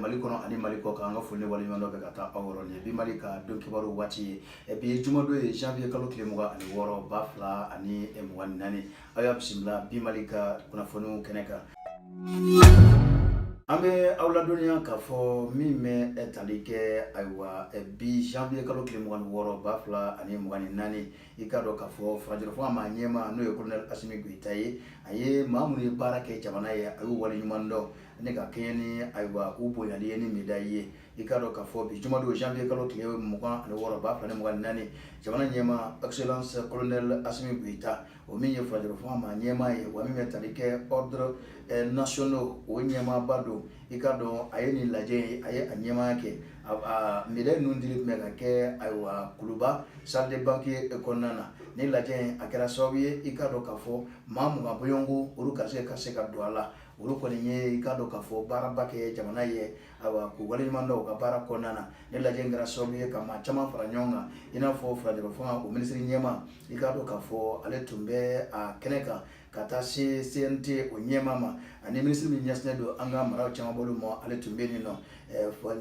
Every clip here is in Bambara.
Mali kɔnɔ ani Mali kɔ kan, an ka foli ni waleɲumandɔn bɛ ka taa aw yɔrɔ. Nin ye bi Mali ka don kibaru waati ye. Bi ye jumadon ye, janvier kalo tile 26, 2024. Aw y'a bisimila bi Mali ka kunnafoniw kɛnɛ kan. An bɛ aw ladɔnniya k'a fɔ min bɛ tali kɛ, ayiwa, bi janvier kalo tile 26, 2024, i k'a dɔn k'a fɔ furancɛrɔ fanga maa ɲɛmaa, n'o ye colonel Asimi Goyita ye, a ye maa minnu ye baara kɛ jamana ye, a y'u waleɲuman dɔn ne ka kɛɲɛ ni, ayiwa, u bonyali ye ni médaille ye. I k'a dɔn k'a fɔ bi jumadon, janvier kalo tile 26, 2024, jamana ɲɛmaa, excellence colonel Asimi Goyita, o min ye furancɛrɔ fanga maa ɲɛmaa ye, wa min bɛ tali kɛ ordre nationaux, o ɲɛmaaba don. I k'a dɔn a ye nin lajɛ ye, a ye a ɲɛmaaya kɛ. A médaille ninnu dili tun bɛ ka kɛ, ayiwa, Kuluba salle de banquet kɔnɔna na. Ni lajɛ in a kɛra sababu ye, i k'a dɔn k'a fɔ maa 20 bɔɲɔgɔnko, olu garisɛgɛ ka se ka don a la. Olu kɔni ye, i k'a dɔn k'a fɔ, baaraba kɛ jamana ye, ayiwa, k'u waleɲuman dɔn u ka baara kɔnɔna na. Ni lajɛ in kɛra sababu ye ka maa caman fara ɲɔgɔn kan, i n'a fɔ furancɛrɔ fanga o minisiri ɲɛmaa, i k'a dɔn k'a fɔ ale tun bɛ a kɛnɛ kan, ka taa se CNT o ɲɛmaa ma, ani minisiri min ɲɛsinnen don an ka maraw caman bolo ma, ale tun bɛ nin nɔ,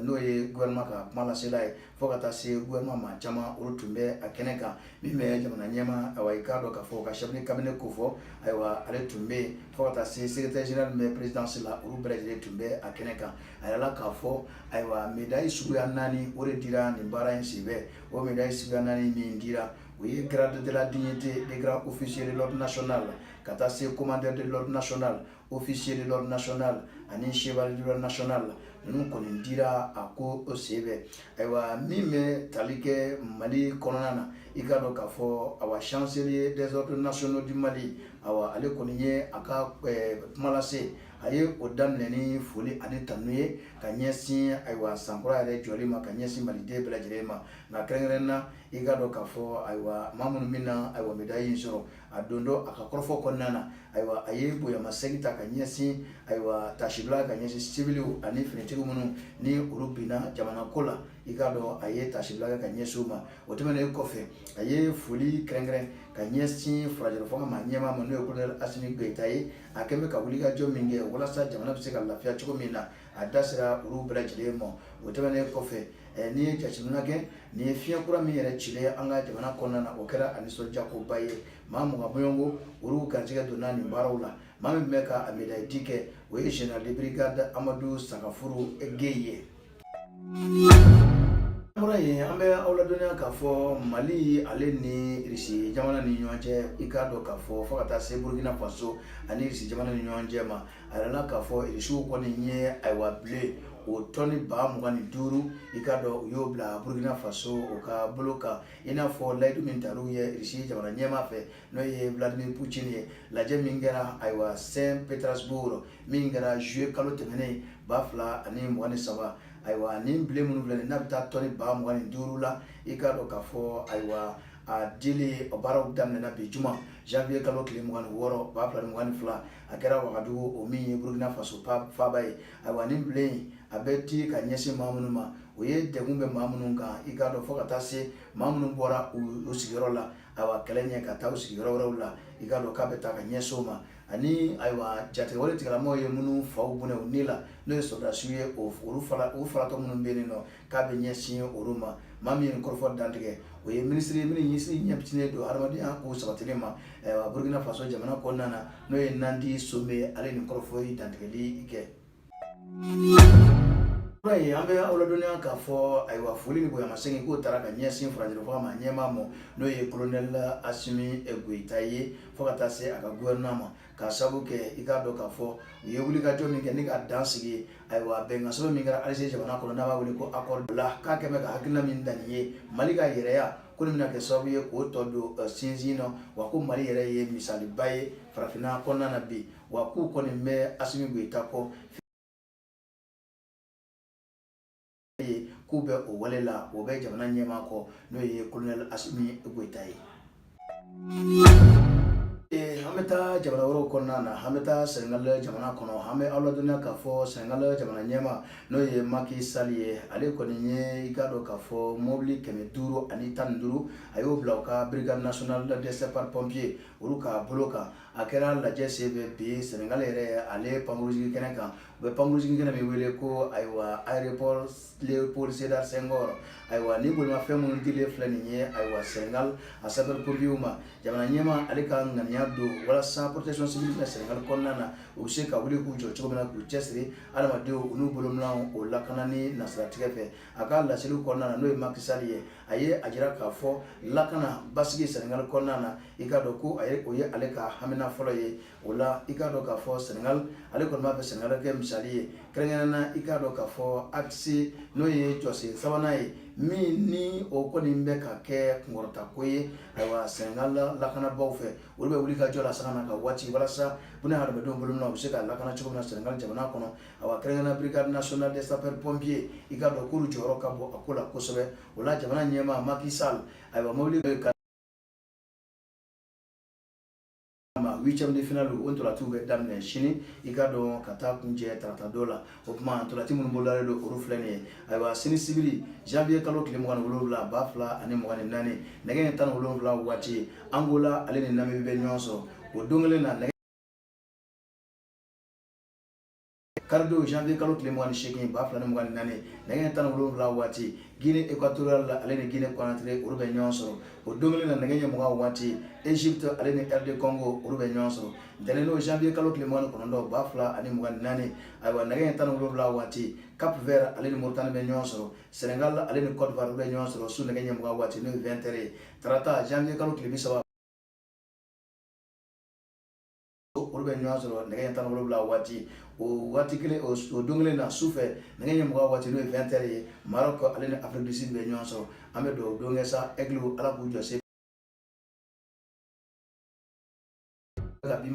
n'o ye gouvernement ka kuma lasela ye, fo ka taa se gouvernement maa caman, olu tun bɛ a kɛnɛ kan. Min bɛ jamana ɲɛmaa, ayiwa, i k'a dɔn k'a fɔ ka chef de cabinet ko fɔ, ayiwa, ale tun bɛ yen, fo ka taa se secrétaire général min bɛ présidence la, olu bɛɛ lajɛlen tun bɛ a kɛnɛ kan. A yirala k'a fɔ, ayiwa, médaille suguya naani, o de dira nin baara in senfɛ. O médaille suguya naani min dira, o ye grade de la dignité de grand officier de l'ordre national, ka taa se commandeur de l'ordre national, officier de l'ordre national ani chevalier de l'ordre national. Ninnu kɔni dira a ko senfɛ. Ayiwa, min bɛ tali kɛ Mali kɔnɔna na, i k'a dɔn k'a fɔ, awa, chancelier des ordres nationaux du Mali, awa, ale kɔni ye a ka kuma lase. A ye o daminɛ ni foli ani tanu ye ka ɲɛsin, ayiwa, sankura yɛrɛ jɔli ma, ka ɲɛsin maliden bɛɛ lajɛlen ma. Nka kɛrɛnkɛrɛn na, i k'a dɔn k'a fɔ, ayiwa, maa minnu bɛ na, ayiwa, médaille in sɔrɔ, a don dɔ a ka kɔrɔfɔ kɔnɔna na, ayiwa, a ye bonyamasegin ta ka ɲɛsin, ayiwa, tasibila ka ɲɛsin civiliw ani finitigiw minnu ni olu binna jamana ko la. I k'a dɔn a ye tasibila kɛ ka ɲɛsin u ma. O tɛmɛnen kɔfɛ, a ye foli kɛrɛnkɛrɛn ka ɲɛsin furancɛrɔ fanga maa ɲɛmaa ma, n'o ye colonel Asimi Goyita ye. A kɛlen bɛ ka wulikajɔ min kɛ walasa jamana bɛ se ka lafiya cogo min na, a da sera olu bɛɛ lajɛlen ma. O tɛmɛnen kɔfɛ, n'i ye jateminɛ kɛ, nin ye fiɲɛ kura min yɛrɛ cilen an ka jamana kɔnɔna na, o kɛra a nisɔndiyakoba ye. Maa 20 bɔɲɔgɔnko, olu garijɛgɛ donna nin baaraw la. Maa min bɛ ka a médaille di kɛ, o ye général de brigade Amadu Sagafuru Gueye ye. An bɔra yen, an bɛ aw ladɔnniya k'a fɔ Mali ale ni Irisi jamana ni ɲɔgɔn cɛ, i k'a dɔn k'a fɔ fo ka taa se Burukina Faso ani Irisi jamana ni ɲɔgɔn cɛ ma, a yirala k'a fɔ Irisiw kɔni ye, ayiwa, blé o tɔni 25,000, i k'a dɔn u y'o bila Burukina Faso o ka bolo kan, i n'a fɔ layidu min tar'u ye Irisi jamana ɲɛmaa fɛ, n'o ye Vladimir Poutine ye, lajɛ min kɛra, ayiwa, Saint Petersbourg, min kɛra juillet kalo tɛmɛnen, 2023. Ayiwa, nin blé minnu filɛ nin, n'a bɛ taa tɔni 25,000 la, i k'a dɔn k'a fɔ, ayiwa, a dili o baaraw daminɛna bi juma, janvier kalo tile 26, 2022. A kɛra Wagadugu, o min ye Burukina Faso faaba ye. Ayiwa, nin blé in a bɛ di ka ɲɛsin maa minnu ma, o ye degun bɛ maa minnu kan, i k'a dɔn fo ka taa se maa minnu bɔra u sigiyɔrɔ la, ayiwa, kɛlɛ ɲɛ ka taa u sigiyɔrɔ wɛrɛw la, i k'a dɔn k'a bɛ taa ka ɲɛsin o ma, ani, ayiwa, jatigɛwale tigilamɔgɔw ye minnu faw bɔnɛ u ni la, n'o ye sɔrɔdasiw ye, olu faratɔ minnu bɛ yen nɔ, k'a bɛ ɲɛsin olu ma. Maa min ye nin kɔrɔfɔ dantigɛ, o ye minisiri minisiri ɲɛsinnen don hadamadenya ko sabatili ma, ayiwa, Burukina Faso jamana kɔnɔna na, n'o ye Nandi Some, ale nin kɔrɔfɔ in dantigɛli kɛ. Ye an bɛ aw ladɔnniya k'a fɔ, ayiwa, foli ni bonyamasegin k'o taara ka ɲɛsin furancɛrɔ fanga maa ɲɛmaa ma, n'o ye colonel Asimi Goyita ye, fo ka taa se a ka gouvernement ma, k'a sababu kɛ, i k'a dɔn k'a fɔ u ye wulikajɔ min kɛ ni ka dan sigi, ayiwa, bɛnkan sɛbɛn min kɛra Alger jamana kɔnɔ, n'a b'a wele ko accord la, k'a kɛlen bɛ ka hakilina min dan nin ye Mali ka yɛrɛya ko nin bɛna kɛ sababu ye k'o tɔ don sinsin nɔ, wa ko Mali yɛrɛ ye misaliba ye farafinna kɔnɔna na bi, wa k'u kɔni bɛ Asimi Goyita kɔ ye, k'u bɛ o wale la, o bɛ jamana ɲɛmaa kɔ, n'o ye colonel Asimi Goyita ye. An bɛ taa jamana wɛrɛw kɔnɔna na. An bɛ taa Senegal jamana kɔnɔ. An bɛ aw ladɔnniya k'a fɔ Senegal jamana ɲɛmaa, n'o ye Macky Sall ye, ale kɔni ye, i k'a dɔn k'a fɔ, mobili 515, a y'o bila u ka brigade nationale des sapeurs pompiers, olu ka bolo kan. A kɛra lajɛ senfɛ bi Sénégal yɛrɛ ale pankurunjigin kɛnɛ kan. U bɛ pankurunjigin kɛnɛ min wele ko ayiwa aéroport Léopold Sédar Senghor. Ayiwa, ni bolimafɛn minnu dilen filɛ nin ye, ayiwa, Sénégal a sapeur pompier ma, jamana ɲɛmaa ale ka ŋaniya don walasa protection civile bɛ Sénégal kɔnɔna na, u bɛ se ka wuli k'u jɔ cogo min na k'u cɛsiri adamadenw u n'u bolominɛnw o lakanani nasiratigɛ fɛ. A ka laseliw kɔnɔna na, n'o ye Macky Sall ye, a ye a jira k'a fɔ lakana basigi Sénégal kɔnɔna na, i k'a dɔn ko o ye ale ka hamina fɔlɔ ye. O la, i k'a dɔn k'a fɔ Sénégal ale kɔni b'a fɛ Sénégal kɛ misali ye, kɛrɛnkɛrɛnnen na, i k'a dɔn k'a fɔ axe n'o ye jɔsen sabanan ye, min ni o kɔni bɛ ka kɛ kunkɔrɔtako ye. Ayiwa, Sénégal lakanabaaw fɛ, olu bɛ wuli ka jɔ la sanga n'a ka waati walasa buna hadamadenw bolo u bɛ se ka lakana cogo min na Sénégal jamana kɔnɔ. Awa, kɛrɛnkɛrɛnnen brigade nationale des sapeurs pompiers, i k'a dɔn k'olu jɔyɔrɔ ka bon a ko la kosɛbɛ. O la, jamana ɲɛmaa Macky Sall, ayiwa, mobili ka ma huitième de finale o ntolatiw bɛ daminɛ sini, i k'a dɔn, ka taa kuncɛ tarata don la. O tuma, ntolati minnu bolodalen don, olu filɛ nin ye. Ayiwa, sini sibiri, janvier kalo tile 27 2024, nɛgɛ ɲɛ 17 waati, Angola ale ni Namibie bɛ ɲɔgɔn sɔrɔ. O don kelen na, nɛgɛ karidon, janvier kalo tile 28 2024, nɛgɛ ɲɛ 17 waati, Guinée équatoriale ale ni Guinée Conakry, olu bɛ ɲɔgɔn sɔrɔ. O don kelen na, nɛgɛ ɲɛ 20 waati, Égypte ale ni RD Congo, olu bɛ ɲɔgɔn sɔrɔ. Ntɛnɛn don, janvier kalo tile 29 2024, ayiwa, nɛgɛ ɲɛ 17 waati, Cap Vert ale ni Mauritanie bɛ ɲɔgɔn sɔrɔ. Sénégal ale ni Côte d'Ivoire bɛ ɲɔgɔn sɔrɔ su nɛgɛ ɲɛ 20 waati, n'o ye 20 heures ye. Tarata, janvier kalo tile 30, olu bɛ ɲɔgɔn sɔrɔ nɛgɛ ɲɛ 17 waati. O waati kelen, o don kelen na, su fɛ nɛgɛ ɲɛ 20 waati, n'o ye 20 heures ye, Maroc ale ni Afrique du Sud bɛ ɲɔgɔn sɔrɔ. An bɛ dugawu don kɛ sa, Aigle, Ala k'u jɔ se ka bi.